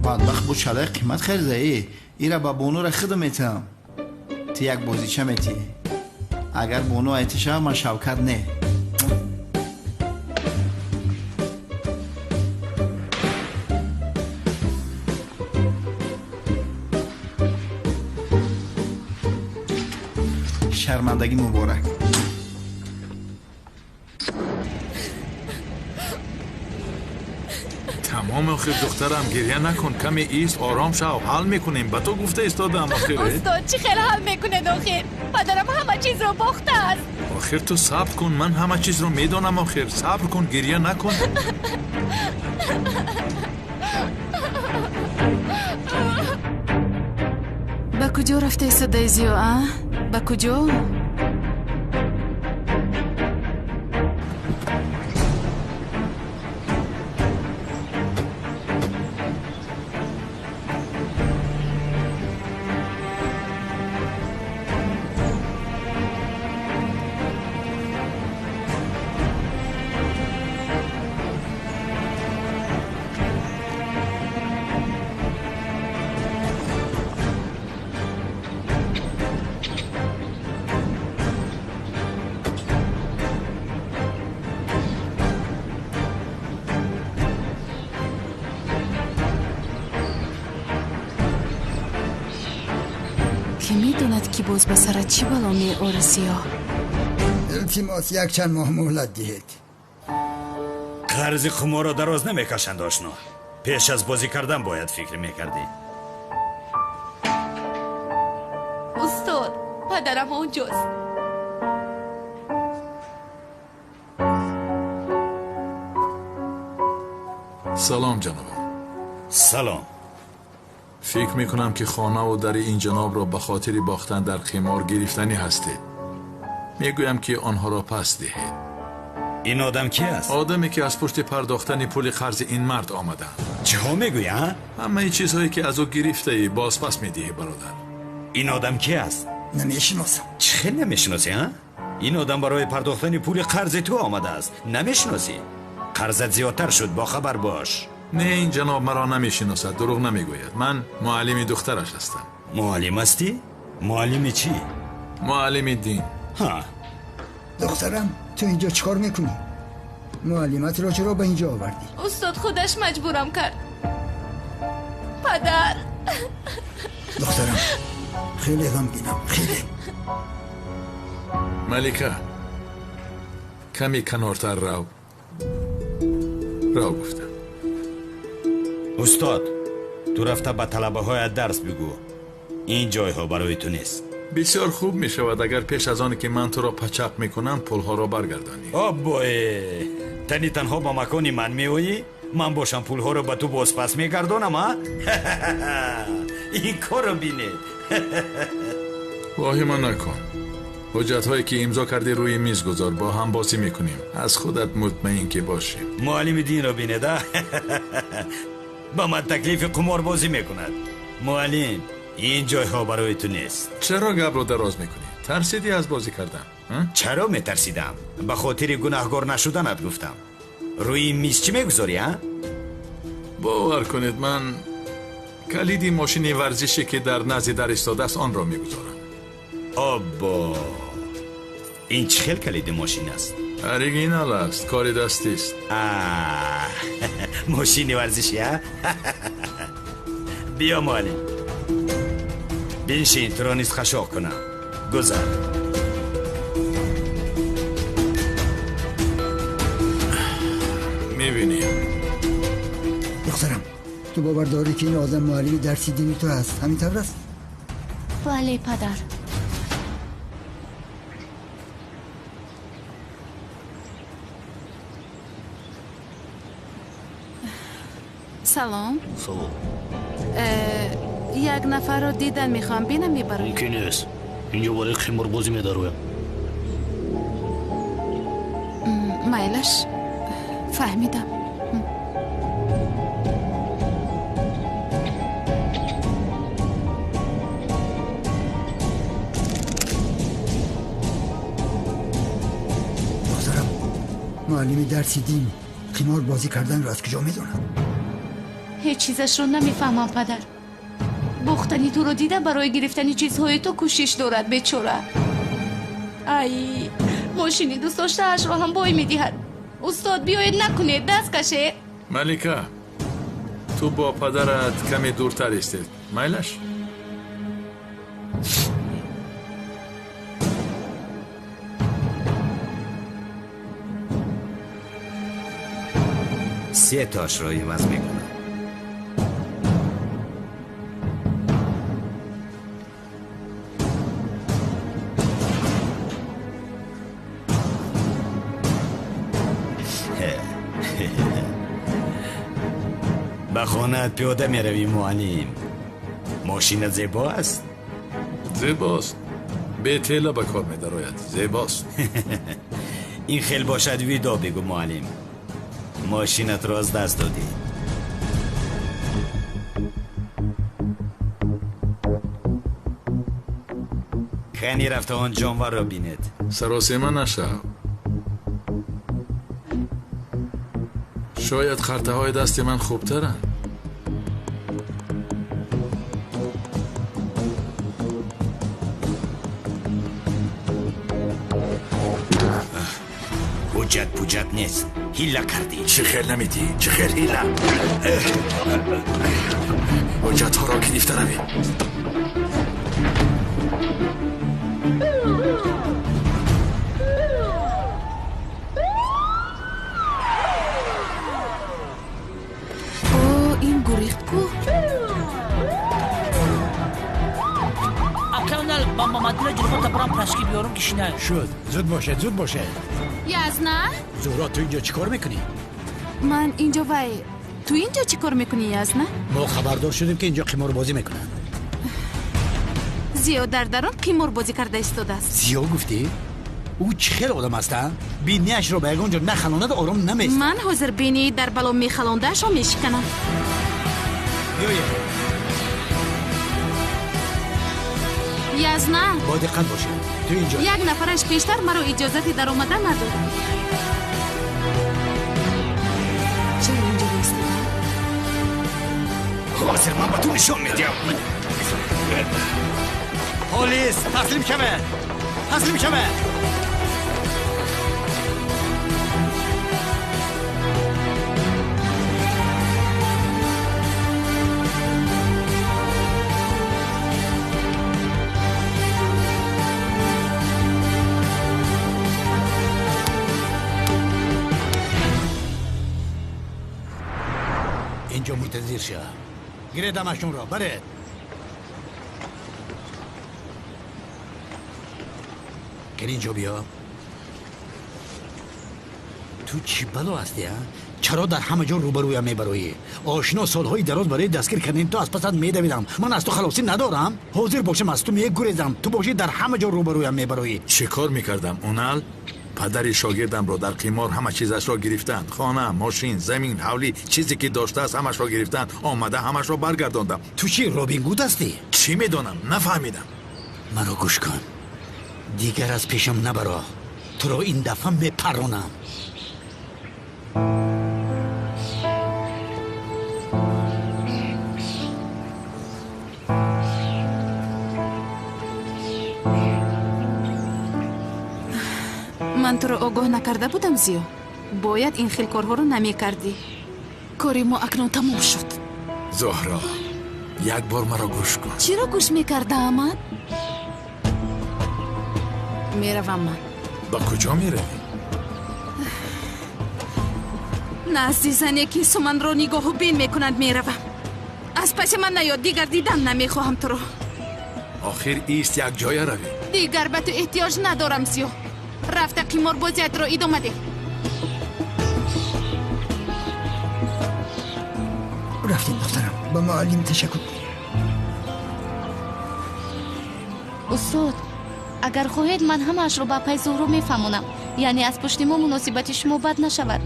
Бадбахт бо чалаи қимат харидаӣ. Ира ба бонура худам метиҳам. Ту як бозича метиҳӣ. Агар бону айта шавад, ман Шавкат не. Шармандагӣ муборак. Тамом, охир, духтарам, гирья накун, каме ист, ором шав, ҳал мекунем. Ба ту гуфта истодаам, охир. Устод, чӣ хел ҳал мекунед, охир? Падарам ҳама чизро бохтааст. Охир, ту сабр кун, ман ҳама чизро медонам, охир. Сабр кун, гирья накун. Ба куҷо рафта истодаи, Зиё, а? Ба куҷо? Ки медонад, ки боз ба сарат чӣ бало меори, Зиё? Илтимос, якчанд моҳ муҳлат диҳед. Қарзи қуморро дароз намекашанд, ошно. Пеш аз бозӣ кардан бояд фикр мекардӣ. Устод, падарам онҷост. Салом, ҷанобам. Салом. Фикр мекунам, ки хонаву дари ин ҷанобро ба хотири бохтан дар қимор гирифтанӣ ҳастед. Мегӯям, ки онҳоро пас диҳед. Ин одам ки аст? Одаме, ки аз пушти пардохтани пули қарзи ин мард омаданд. Чиҳо мегӯӣ, а? Ҳамаи чизҳое, ки аз ӯ гирифтаӣ, бозпас медиҳӣ, бародар. Ин одам ки аст? Намешиносам. Чӣ хел намешиносӣ, а? Ин одам барои пардохтани пули қарзи ту омадааст. Намешиносӣ? Қарзат зиёдтар шуд, бохабар бош. Не, ин ҷаноб маро намешиносад, дурӯғ намегӯяд. Ман муаллими духтараш ҳастам. Муаллим ҳастӣ? Муаллими чӣ? Муаллими дин. Ҳа. Духтарам, ту инҷо чӣ кор мекунӣ? Муаллиматро чаро ба инҷо овардӣ? Устод худаш маҷбурам кард. Падар. Духтарам, хеле ғамгинам, хеле. Малика, каме канортар рав. Рав, гуфтам. Устод, ту рафта ба талабаҳоят дарс бигӯ. Ин ҷойҳо барои ту нест. Бисёр хуб мешавад, агар пеш аз оне ки ман туро пачақ мекунам, пулҳоро баргардонӣ. Оббое, тани танҳо ба макони ман меоӣ? Ман бошам, пулҳоро ба ту бозпас мегардонам, а? Ин корро бинед. Воҳима накун. Ҳуҷҷатҳое, ки имзо кардӣ, рӯи миз гузор, бо ҳам бозӣ мекунем. Аз худат мутмаин ки бошӣ. Муаллими динро бинед, а? Ба ман таклифи қуморбозӣ мекунад. Муаллим, ин ҷойҳо барои ту нест. Чаро гапро дароз мекунӣ? Тарсидӣ аз бозӣ кардан? Чаро метарсидам? Ба хотири гунаҳгор нашуданат гуфтам. Рӯи миз чӣ мегузорӣ, а? Бовар кунед, ман калиди мошини варзише, ки дар назди дар истодааст, онро мегузорам. Оббо, ин чӣ хел калиди мошин аст? Оригинал аст, кори дастист. Мошини варзишӣ, а? Биё, муаллим, биншин, туро низ хашоқ кунам. Гузар. Мебинем. Духтарам, ту бовар дорӣ, ки ин одам муаллими дарси дини ту аст? Ҳамин тавр аст? Бале, падар. Салом. Салом. Як нафарро дидан мехоҳам, бинам мебарам. Мумкин нест. Инҷо барои қиморбозӣ медароям. Майлаш, фаҳмидам. Духтарам, муаллими дарси дин қимор бозӣ карданро аз куҷо медонад? Ҳеҷ чизашро намефаҳмам, падар. Бохтани туро дида, барои гирифтани чизҳои ту кӯшиш дорад, бечора. Ай, мошини дӯстдоштаашро ҳам бой медиҳад. Устод, биёед, накунед, даст кашед. Малика, ту бо падарат каме дуртар истед, майлаш? Се тошро иваз мекунам. Ба хонаат пиёда меравӣ, муаллим. Мошинат зебо аст? Зебост. Бетела ба кор медарояд. Зебост. Ин хел бошад, видо бигӯ, муаллим. Мошинатро аз даст додӣ. Кани рафта он ҷонварро бинед. Саросема нашав. Шояд хартаҳои дасти ман хубтаранд. Ҳуҷҷат пуҷҷат нест. Ҳила кардӣ. Чӣ хел намедиҳӣ? Чӣ хел ҳила? Ҳуҷҷатҳоро гирифта равед. Ин гурехт ку? Аканал ба Мамадила ҷилфота барам пашки биёрам, кишина. Шуд, зуд бошед, зуд бошед. Язна? Зуҳро, ту инҷо чӣ кор мекунӣ? Ман инҷо вай. Ту инҷо чӣ кор мекунӣ, Язна? Мо хабардор шудем, ки инҷо қиморбозӣ мекунанд. Зиё дар дарун қиморбозӣ карда истодааст. Зиё гуфтӣ? Ӯ чӣ хел одам аст, а? Бинияшро ба ягон ҷо нахалонад, ором намеистад. Ман ҳозир бинии дар бало мехалондаашро мешиканам. Биёед. Язна. Бо диққат бошед. Ту инҷо. Як нафараш пештар маро иҷозати даромадан надод. Чаро инҷо истодам? Ҳозир ман ба ту нишон медиҳам. Полис, таслим шавед! Таслим шавед! Инҷо мунтазир шав. Гиред ҳамашонро, баред. Кани инҷо биё. Ту чӣ бало ҳастӣ, а? Чаро дар ҳама ҷо рӯбарӯям мебароӣ? Ошино, солҳои дароз барои дастгир кардани ту аз пасат медавидам. Ман аз ту халосӣ надорам. Ҳозир бошам, аз ту мегурезам. Ту бошӣ, дар ҳама ҷо рӯбарӯям мебароӣ. Чӣ кор мекардам, Унал? Падари шогирдамро дар қимор ҳама чизашро гирифтанд. Хона, мошин, замин, ҳавлӣ, чизе ки доштааст, ҳамашро гирифтанд. Омада ҳамашро баргардондам. Ту чӣ, Робин Гуд ҳастӣ? Чӣ медонам? Нафаҳмидам. Маро гӯш кун. Дигар аз пешам набаро. Туро ин дафъа мепарронам. Ман туро огоҳ накарда будам, Зиё. Бояд ин хел корҳоро намекардӣ. Кори мо акнун тамом шуд. Зуҳро, як бор маро гӯш кун. Чиро гӯш мекардаам ман? Меравам ман. Ба куҷо меравӣ? Назди зане ки Суманро нигоҳу бин мекунад меравам. Аз паси ман наёд, дигар дидан намехоҳам туро. Охир ист як ҷоя равӣ. Дигар ба ту эҳтиёҷ надорам, Зиё. Рафта қиморбозиятро идома деҳ. Рафтем, духтарам, ба муаллим ташаккур. Устод, агар хоҳед, ман ҳамаашро ба апай Зуҳро мефаҳмонам. Яъне аз пушти мо муносибати шумо бад нашавад.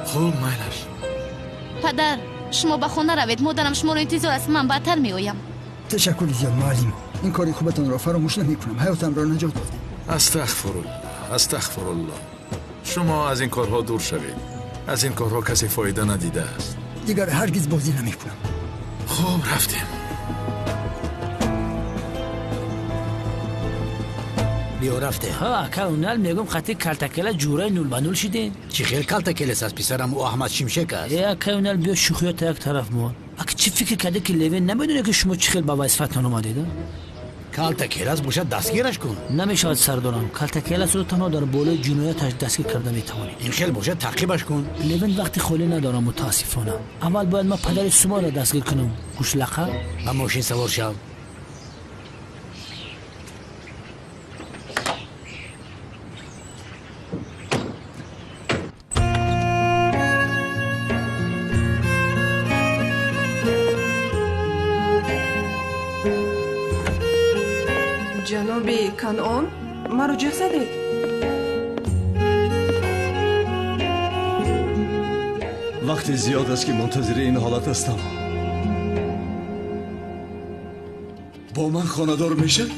Хуб, майлаш. Падар, шумо ба хона равед, модарам шуморо интизор аст, ман баъдтар меоям. Ташаккури зиёд, муаллим. Ин кори хубатонро фаромӯш намекунам. Ҳаётамро наҷот додед. Астағфируллоҳ, астағфируллоҳ. Шумо аз ин корҳо дур шавед. Аз ин корҳо касе фоида надидааст. Дигар ҳаргиз бозӣ намекунам. Хуб, рафтем. Биё, рафте. Ҳа, ака Унал, мегӯм хати калтакела ҷураи нул ба нул шидем. Чӣ хел калтакелес аст, писарам? Ӯ Аҳмад Шимшек аст. Э, ака Унал, биё шӯхиёта як тараф мон. Ака чӣ фикр карде ки Левен намедоне ки шумо чӣ хел ба вазифатон омадед? Калтакелас бошад, дастгираш кун. Намешавад, сардорам. Калтакеласро танҳо дар болои ҷинояташ дастгир карда метавонед. Ин хел бошад, таъқибаш кун. Левен вақти холӣ надорам, мутаассифона. Аввал бояд ман падари Сумаро дастгир кунам. Гӯшлақа? Ба мошин савор шав. Ҷаноби Канон, маро ҷеғ задед? Вақти зиёд аст ки мунтазири ин ҳолат ҳастам. Бо ман хонадор мешавӣ?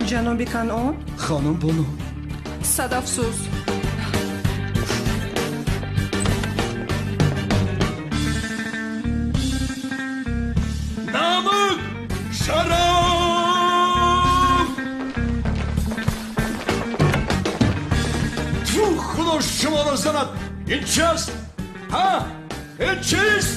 Ҷаноби Канон? Хонум Бону. Сад афсӯс. Намак! Шароб! Тфу, худо шуморо занад! Ин чи аст? Ҳа? Ин чист?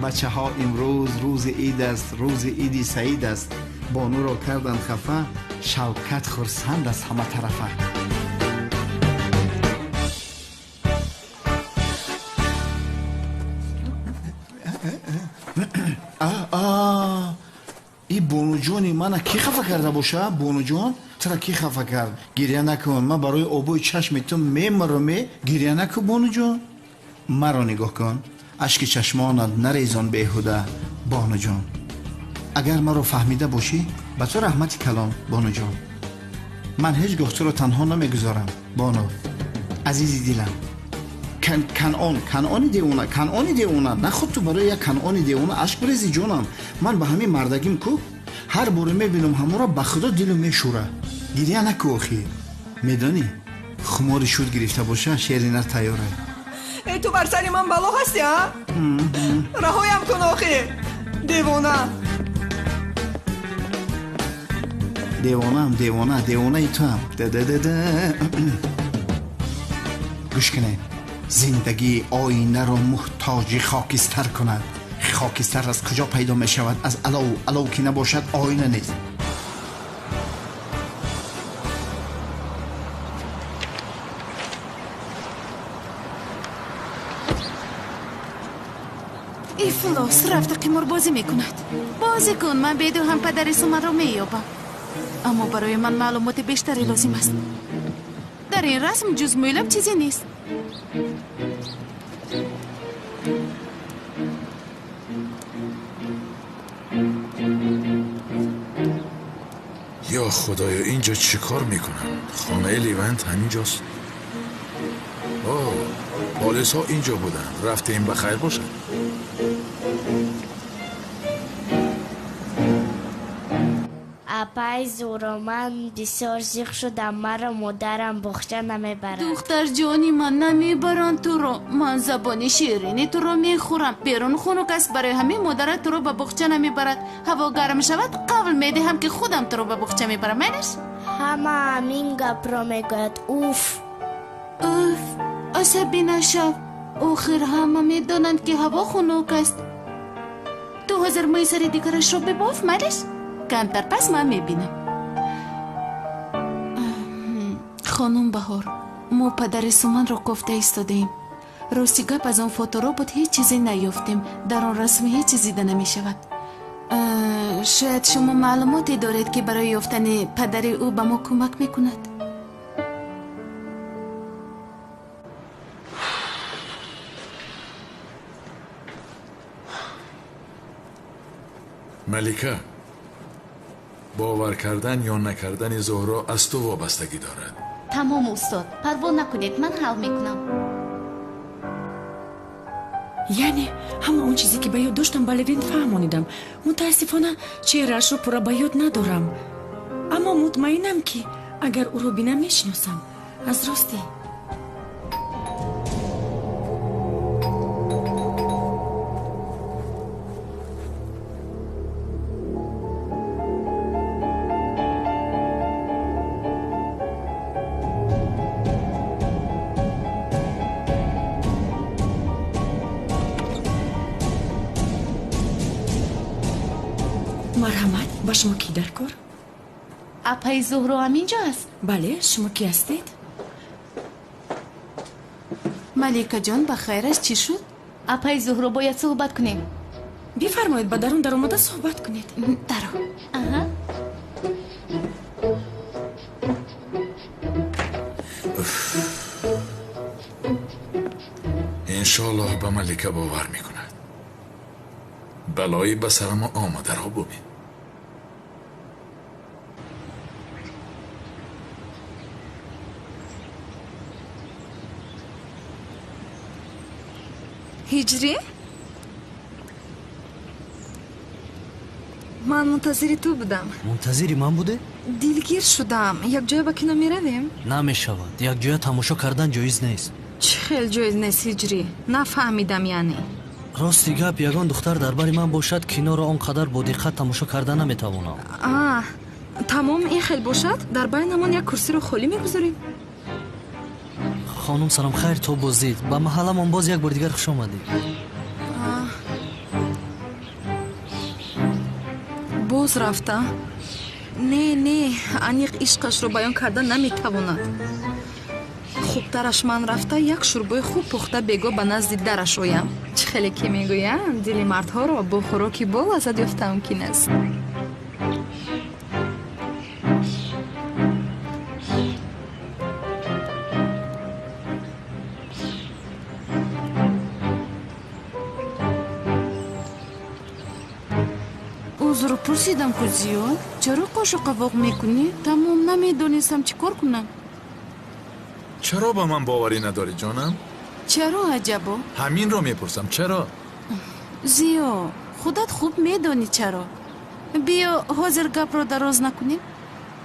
Бачаҳо, имрӯз рӯзи ид аст, рӯзи иди саид аст. Бонуро карданд хафа, Шавкат хурсанд аз ҳама тарафа. И бонуҷони мана ки хафа карда боша? Бонуҷон, тура ки хафа кард? Гиря накун, ман барои обои чашми ту мемурам. Гиря накун, бонуҷон. Маро нигоҳ кун. Ашки чашмонат нарезон беҳуда, бонуҷон. Агар маро фаҳмида бошӣ, ба ту раҳмати калон, бонуҷон. Ман ҳеҷ гоҳ туро танҳо намегузорам, бону. Азизи дилам. Канъон, Канъони девона, Канъони девона. Нахуд ту барои як Канъони девона ашк бирезӣ, ҷонам. Ман ба ҳамин мардагим ку ҳар боре мебинам ҳамонро, ба худо дилу мешӯра. Гиря наку охир. Медонӣ, хумори шуд гирифта боша, шери нар тайёра. Эй, ту бар сари ман бало ҳастӣ, а? Раҳоям кун охир, девона. Девонаам, девона, девонаи туам. Да-да-да-да. Гӯш кунед. Зиндагии оинаро муҳтоҷи хокистар кунад. Хокистар аз куҷо пайдо мешавад? Аз алов. Алов ки набошад, оина нест. Ифлос рафта қиморбозӣ мекунад. Бозӣ кун, ман беду ҳам падари Суманро меёбам. Аммо барои ман маълумоти бештаре лозим аст. Дар ин расм ҷуз мӯйлаб чизе нест. Ё худоё, инҷо чӣ кор мекунам? Хонаи Левант ҳаминҷост. О, Полисҳо инҷо буданд. Рафтем, ба хайр бошад. Апай Зуро, ман бисёр зиқ шудам. Маро модарам боғча намебарад. Духтарҷони ман, намебаранд туро. Ман забони ширини туро мехӯрам. Берун хунук аст, барои ҳамин модарат туро ба боғча намебарад. Ҳаво гарм шавад, қавл медиҳам, ки худам туро ба боғча мебарам. Майлаш? Ҳама ҳамин гапро мегӯяд. Уф! Уф, асабӣ нашав. Охир ҳама медонанд, ки ҳаво хунук аст. Ту ҳозир мӯи сари дигарашро бибоф, майлаш? Камтар пас ман мебинам. Хонум Баҳор, мо падари Суманро кофта истодаем. Рости гап, аз он фоторобот ҳеҷ чизе наёфтем. Дар он расм ҳеҷ чиз дида намешавад. Шояд шумо маълумоте доред, ки барои ёфтани падари ӯ ба мо кӯмак мекунад. Малика, бовар кардан ё накардани Зуҳро аз ту вобастагӣ дорад. Тамом, устод, парво накунед, ман ҳал мекунам. Яъне ҳама он чизе, ки ба ёд доштам, ба Левент фаҳмонидам. Мутаассифона, чеҳраашро пурра ба ёд надорам, аммо мутмаинам, ки агар ӯро бинам, мешиносам. Аз ростӣ. Марҳамат, ба шумо кӣ дар кор? Апаи Зуҳро ҳаминҷо аст? Бале, шумо кӣ ҳастед? Маликаҷон, ба хайр аст, чӣ шуд? Апаи Зуҳро, бояд суҳбат кунем. Бифармоед, ба дарун даромада суҳбат кунед. Даро. Аҳа. Иншоаллоҳ ба Малика бовар мекунад. Балои ба сарамо омадаро бубин. Ҳиҷрӣ? Ман мунтазири ту будам. Мунтазири ман буде? Дилгир шудам. Якҷоя ба кино меравем? Намешавад. Якҷоя тамошо кардан ҷоиз нест. Чӣ хел ҷоиз нест, Ҳиҷрӣ? Нафаҳмидам, яъне. Рости гап, ягон духтар дар бари ман бошад, киноро он қадар бо диққат тамошо карда наметавонам. А, тамом, ин хел бошад, дар байнамон як курсиро холӣ мегузорем. Хонум, салом, хайр, то боздид. Ба маҳалламон боз як бор дигар хуш омадед. Боз рафта? Не, не, аниқ ишқашро баён карда наметавонад. Хубтараш ман рафта як шӯрбои хуб пухта бего ба назди дараш оям. Чӣ хеле ки мегӯянд, дили мардҳоро бо хӯроки бо лаззат ёфта мумкин аст. Узр пурсидам ку, Зиё, чаро қошу қавоқ мекунӣ? Тамом, намедонистам чӣ кор кунам. Чаро ба ман боварӣ надорӣ, ҷонам? Чаро, аҷабо? Ҳаминро мепурсам, чаро? Зиё, худат хуб медонӣ чаро. Биё, ҳозир гапро дароз накунем.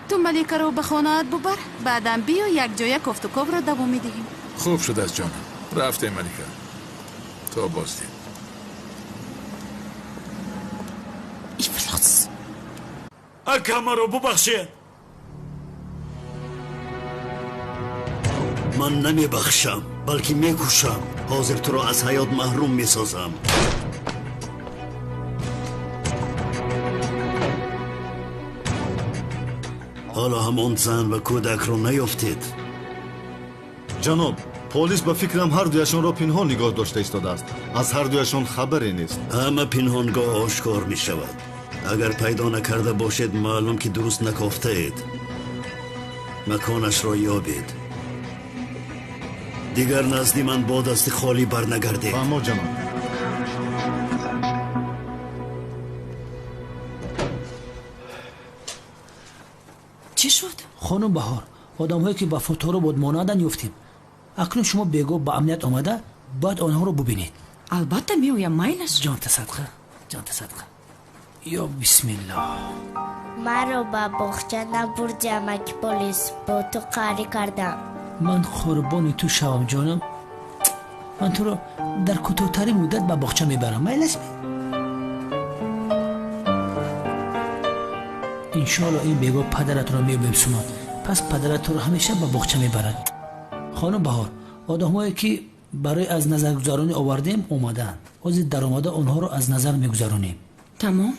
Ту Маликаро ба хонаат бубар, баъдан биё якҷоя кофтуковро давом медиҳем. Хуб шудааст, ҷонам. Рафтем, Малика. То боздид. Ифлос! Ака, маро бубахшед. Ман намебахшам, балки мекушам. Ҳозир туро аз ҳаёт маҳрум месозам. Ҳоло ҳамон зан ва кӯдакро наёфтед. Ҷаноб, полис ба фикрам ҳар дуяшонро пинҳон нигоҳ дошта истодааст. Аз ҳар дуяшон хабаре нест. Ҳама пинҳонгоҳ ошкор мешавад. Агар пайдо накарда бошед, маълум ки дуруст накофтаед. Маконашро ёбед. Дигар назди ман бо дасти холӣ барнагардед. Фаҳмо, ҷаноб. Чӣ шуд? Хонум Баҳор, одамҳое ки ба фоторобот монанданд ёфтем. Акнун шумо бегоҳ ба амният омада бояд онҳоро бубинед. Албатта меоям, майлаш. Ҷонта садқа, ҷонта садқа. Ё бисмиллоҳ. Маро ба боғча набурди, амаки полис, бо ту қарӣ кардам. Ман қурбони ту шавам, ҷонам. Ман туро дар кӯтоҳтарин муддат ба боғча мебарам, майлаш? Иншоалло ин бегоҳ падаратро меёбем, Суман. Пас падарат туро ҳамеша ба боғча мебарад. Хонум Баҳор, одамҳое ки барои аз назаргузаронӣ овардем омадаанд. Ҳозир даромада онҳоро аз назар мегузаронем. Тамом,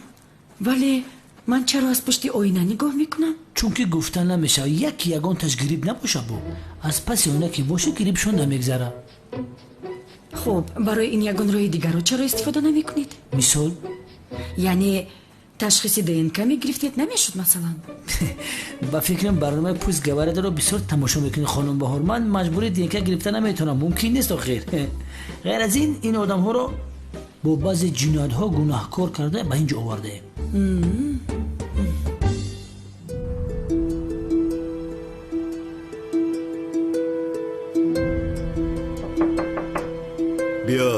вале ман чаро аз пушти оина нигоҳ мекунам? Чунки гуфта намешавад, яке ягонташ грипп набошад бу. Аз паси оина ки бошад, гриппшон намегзарад. Хуб, барои ин ягон роҳи дигарро чаро истифода намекунед? Мисол? Яъне ташхиси ДНК мегирифтед, намешуд масалан? Ба фикрам барномаи Пусть говорят-ро бисёр тамошо мекунед, хонум Баҳор. Ман маҷбури ДНК гирифта наметавонам, мумкин нест охир. Ғайр аз ин, ин одамҳоро бо баъзе ҷиноятҳо гунаҳкор карда ба ин ҷо овардаем. Биё.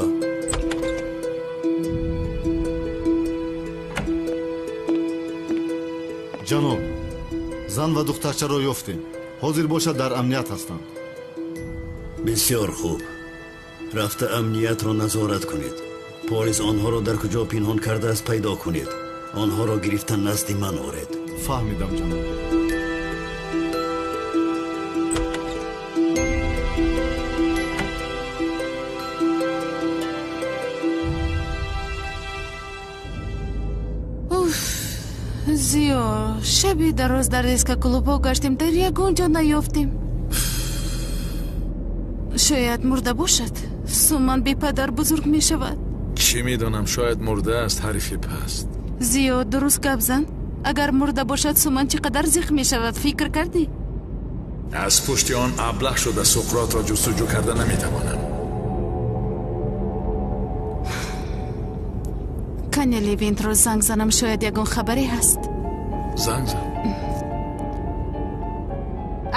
Ҷаноб, зан ва духтарчаро ёфтем. Ҳозир бошад дар амният ҳастанд. Бисёр хуб. Рафта амниятро назорат кунед. Полис онҳоро дар куҷо пинҳон кардааст пайдо кунед. Онҳоро гирифта назди ман оред. Фаҳмидам, ҷаноб. Зиё, шаби дароз дар дискоклубҳо гаштем, дар ягон ҷо наёфтем. Шояд мурда бошад. Суман бепадар бузург мешавад. Чӣ медонам, шояд мурда аст, ҳарифи паст. Зиё, дуруст гап зан. Агар мурда бошад, Суман чӣ қадар зиқ мешавад, фикр кардӣ? Аз пушти он аблаҳ шуда Суқротро ҷустуҷӯ карда наметавонам. Кане Левинтро занг занам, шояд ягон хабаре ҳаст. Занг зан.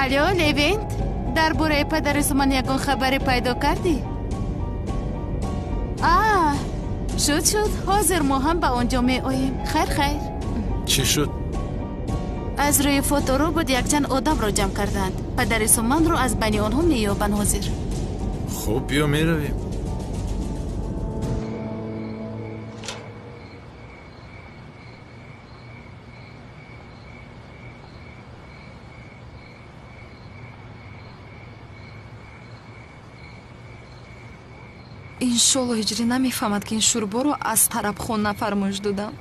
Алё, Левинт, дар бораи падари Суман ягон хабаре пайдо кардӣ? А, шуд, шуд. Ҳозир мо ҳам ба он ҷо меоем. Хайр, хайр. Чӣ шуд? Аз рӯи фоторобот якчанд одамро ҷамъ карданд. Падари Суманро аз байни онҳо меёбанд ҳозир. Хуб, биё меравем. Иншолло ҳиҷрӣ намефаҳмад, ки ин шӯрборо аз тарабхона фармоиш додам.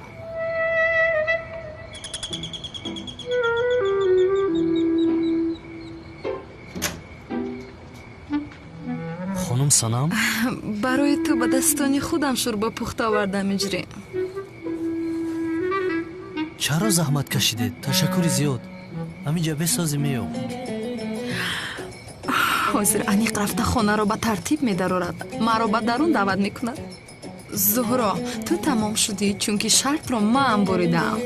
Хонум Санам? Барои ту ба дастони худам шӯрбо пухта овардам, ҳиҷрӣ. Чаро заҳмат кашидед? Ташаккури зиёд. Ҳаминҷа бесозӣ меём. Ҳозир аниқ рафта хонаро ба тартиб медарорад, маро ба дарун даъват мекунад. Зуҳро, ту тамом шудӣ, чунки шартро ман буридаам.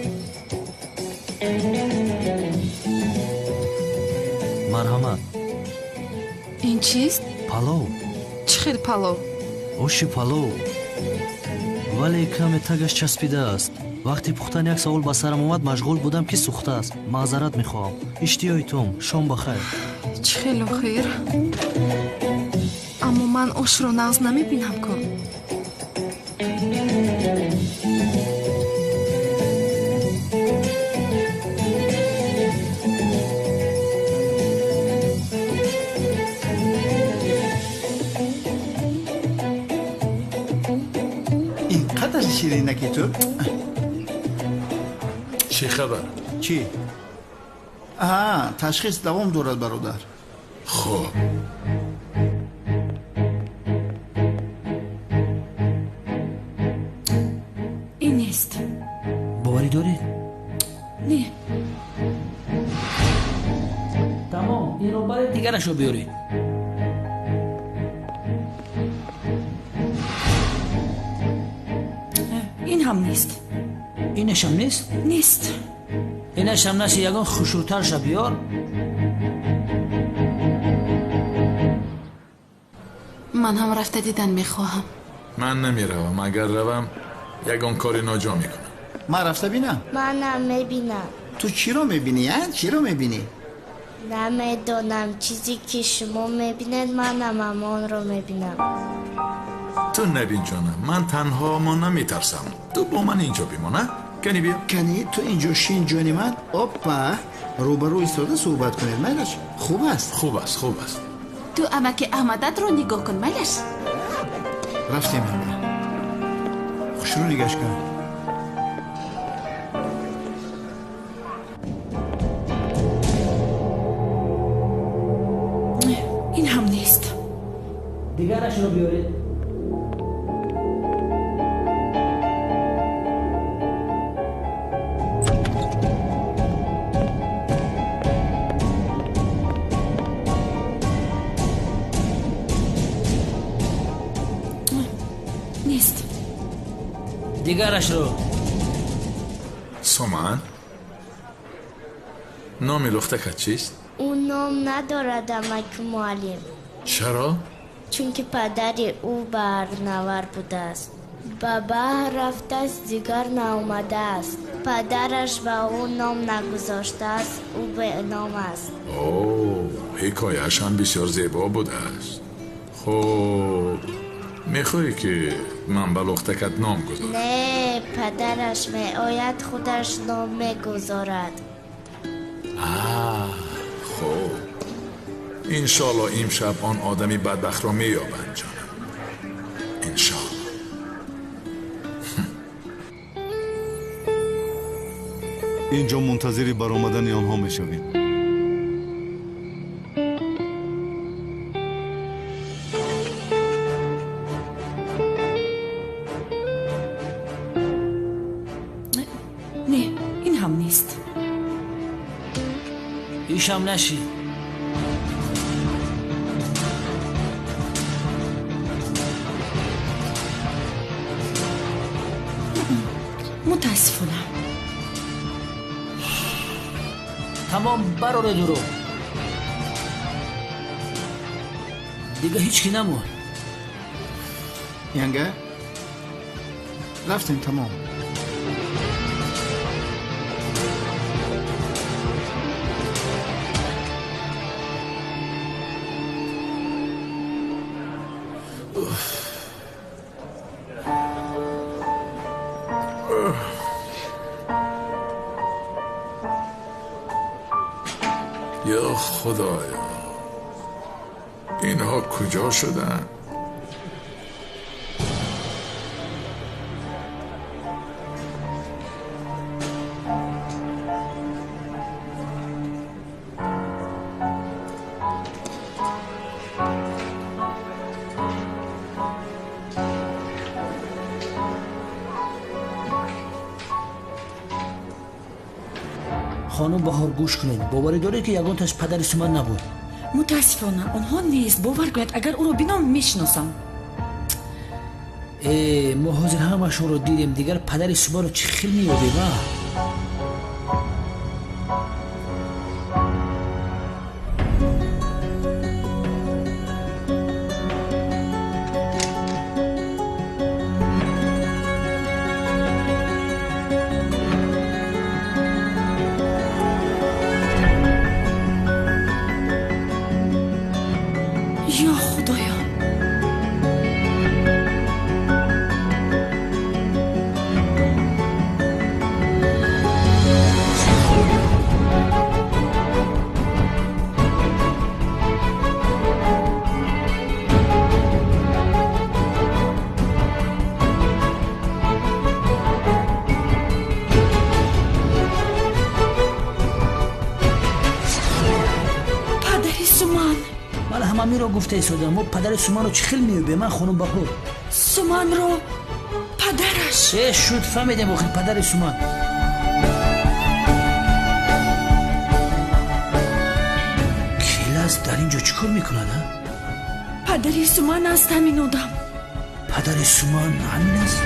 Марҳамат. Ин чист? Палов. Чӣ хел палов? Оши палов, вале каме тагаш часпидааст. Вақти пухтан як савол ба сарам омад, машғул будам ки сӯхтааст. Маъзарат мехоҳам. Иштиҳои том, шом ба хайр. Чӣ хело хир? Аммо ман ошро нағз намебинам ку. Ин қадар ширинаки ту? Чӣ хабар? Чӣ? Аҳа, ташхис давом дорад, бародар. Хуб. Ин нест. Боварӣ доред? Не. Тамом, инро баред, дигарашро биёред. Ин ҳам нест. Инашам нест? Нест. Инашам наси, ягон хушрӯтарша биёр. Ман ҳам рафта дидан мехоҳам. Ман намеравам. Агар равам, ягон кори ноҷо мекунам. Ман рафта бинам? Манам мебинам. Ту чиро мебинӣ, а? Чиро мебинӣ? Намедонам. Чизе ки шумо мебинед, манам ҳамонро мебинам. Ту набин, ҷонам. Ман танҳо монам метарсам. Ту бо ман инҷо бимон, а? Кани биё. Кани, ту инҷо шин, ҷони ман. Оппа, рӯбарӯ истода суҳбат кунед. Майлаш? Хуб аст? Хуб аст, хуб аст. Ту амаки Аҳмадатро нигоҳ кун, майлаш? Рафтем ҳама. Хушрӯ нигаш кун. Ин ҳам нест. Дигарашро биёред. Нест. Дигарашро. Суман, номи лухтакат чист? Ӯ ном надорад, амаки муаллим. Чаро? Чунки падари ӯ баҳрнавар будааст. Ба баҳр рафтааст, дигар наомадааст. Падараш ба ӯ ном нагузоштааст, ӯ беном аст. О, ҳикояаш ҳам бисёр зебо будааст. Хуб, мехоҳӣ ки ман ба лухтакат ном гузорам? Не, падараш меояд, худаш ном мегузорад. Хуб, иншоалло имшаб он одами бадбахтро меёбанд, ҷонам. Иншоалло. Инҷо мунтазири баромадани онҳо мешавем. Не, ин ҳам нест. Ишам нашид. Мутаассифона. Тамом, бароре дуро. Дига ҳеҷ ки намонд. Янга? Рафтем, тамом. یا خدایا، اینها کجا شدن؟ Хонум Баҳор, гӯш кунед. Боварӣ доред, ки ягонташ падари Суман набуд? Мутаассифона, онҳо нест. Бовар кунед, агар ӯро бинам, мешиносам. Э, мо ҳозир ҳамашонро дидем. Дигар падари Суманро чӣ хел меёбем, а? Ё Худоё! Падари Суман! Ман ҳамамиро гуфта истодам. Мо падари Суманро чӣ хел меёбем, а, хонум Баҳор? Суманро падараш. Э, шуд, фаҳмидем охир, падари Суман. Килас дар ин ҷо чӣ кор мекунад, а? Падари Суман аст ҳамин одам. Падари Суман ҳамин аст?